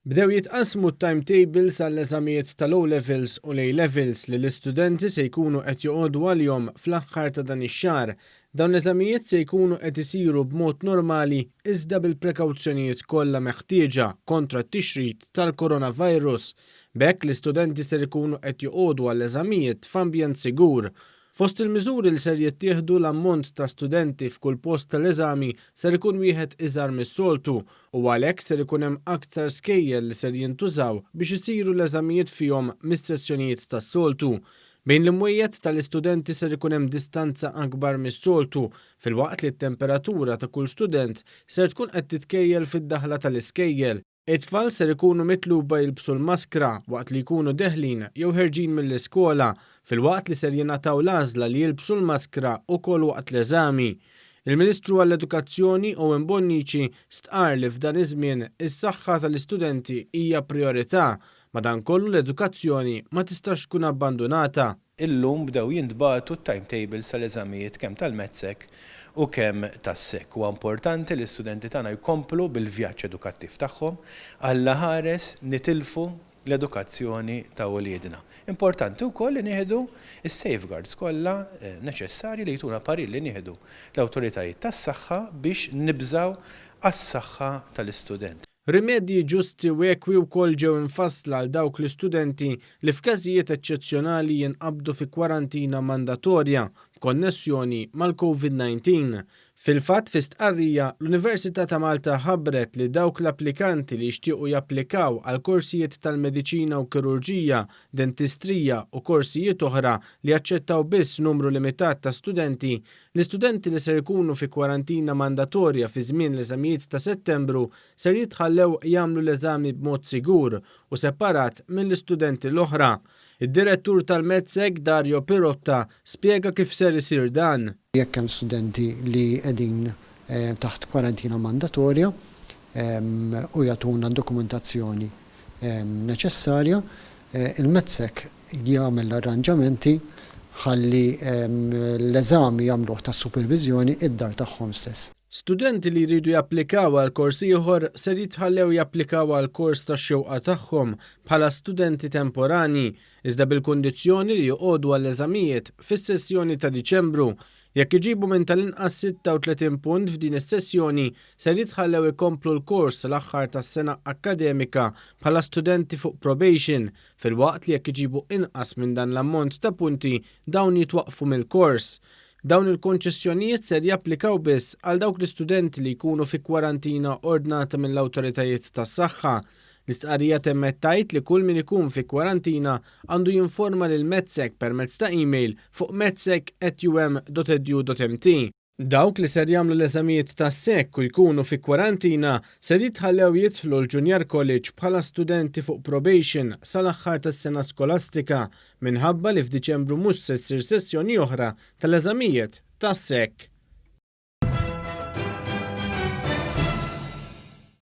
Bdew jitqassmu t-timetables għall-eżamijiet tal-O Levels u l-A Levels li l-istudenti se jkunu qed joqogħdu għalihom fl-aħħar ta' dan ix-xahar. Dawn l-eżamijiet se jkunu qed isiru b'mod normali iżda bil-prekawzjonijiet kollha meħtieġa kontra t-tixrid tal-coronavirus. B'hekk l-istudenti ser ikunu qed joqogħdu għall-eżamijiet f'ambjent sigur. Fost il-miżuri li ser jittieħdu, l-ammont ta' studenti f'kull post tal-eżami ser ikun wieħed iżgħar mis-soltu u għalhekk ser ikun hemm aktar skejjel li ser jintużaw biex isiru l-eżamijiet fihom mis-sessjonijiet tas-soltu. Bejn l-imwejjed tal-istudenti ser ikun hemm distanza akbar mis-soltu filwaqt li t-temperatura ta' kull student ser tkun qed titkejjel fid-daħla tal-iskejjel. It-tfal ser ikunu mitluba jilbsu l-maskra waqt li jkunu deħlin jew ħerġin mill-iskola, filwaqt li ser jingħataw l-għażla li jilbsu l-maskra ukoll waqt l-eżami. Il-Ministru għall-Edukazzjoni Owen Bonnici stqarr li f'dan iż-żmien is-saħħa tal-istudenti hija prijorità, madankollu l-edukazzjoni ma tistax tkun abbandunata. Illum bdew jintbagħtu t-timetables tal-eżamijiet kemm tal-MATSEC u kemm tas-SEC. Huwa importanti li l-istudenti tagħna jkomplu bil-vjaġġ edukattiv tagħhom. Alla ħares nitilfu l-edukazzjoni ta' uliedna. Importanti wkoll li nieħdu s-safeguards kollha neċessarji li jtuna parir li nieħdu l-awtoritajiet tas-saħħa biex nibżgħu għas-saħħa tal-istudent. Rimedji ġusti u ekwi wkoll ġew imfassla għal dawk l-istudenti li f'każijiet eċċezzjonali jinqabdu fi kwarantina mandatorja b'konnessjoni mal-Covid 19. Fil-fatt, fi stqarrija, l-Università ta' Malta ħabbret li dawk l-applikanti li jixtiequ japplikaw għal korsijiet tal-mediċina u kirurġija, dentistrija u korsijiet oħra li jaċċettaw biss numru limitat ta' studenti, L-istudenti li ser ikunu fi kwarantina mandatorja fi żmien l-eżamijiet ta' Settembru ser jitħallew jagħmlu l-eżami b'mod sigur u separat mill-istudenti l-oħra. Id-Direttur tal-MedSec Dario Pirotta spjega kif ser isir dan. Jekk hemm studenti li qegħdin taħt kwarantina mandatorja u jagħtuna d-dokumentazzjoni neċessarja, il-MedSec jagħmel l-arranġamenti ħalli l-eżami jagħmluh tas-superviżjoni id-dar tagħhom stess. Studenti li jridu japplikaw għal kors ieħor ser jitħallew japplikaw għall-kors tax-xewqa tagħhom bħala studenti temporanji, iżda bil-kundizzjoni li joqogħdu għall-eżamijiet fis-sessjoni ta' Diċembru. Jekk iġibu minn tal-inqas 36 punt f'din is-sessjoni, ser jitħallew ikomplu l-kors sal-aħħar tas-sena akkademika bħala studenti fuq probation, filwaqt li jekk iġibu inqas minn dan l-ammont ta' punti dawn jitwaqqfu mill-kors. Dawn il-konċessjonijiet ser japplikaw biss għal dawk l-istudenti li jkunu fi kwarantina ordnata mill-awtoritajiet tas-saħħa. L-istqarrija temmet tgħid li kull min ikun fi kwarantina għandu jinforma lil MedSec permezz ta' email fuq medsec@um.edu.mt. Dawk li ser jagħmlu l-eżamijiet tas-SEC u jkunu fi kwarantina ser jitħallew jidħlu l-Junior College bħala studenti fuq probation sal-aħħar tas-sena skolastika minħabba li f'Diċembru mhux se ssir sessjoni oħra tal-eżamijiet tas-SEC.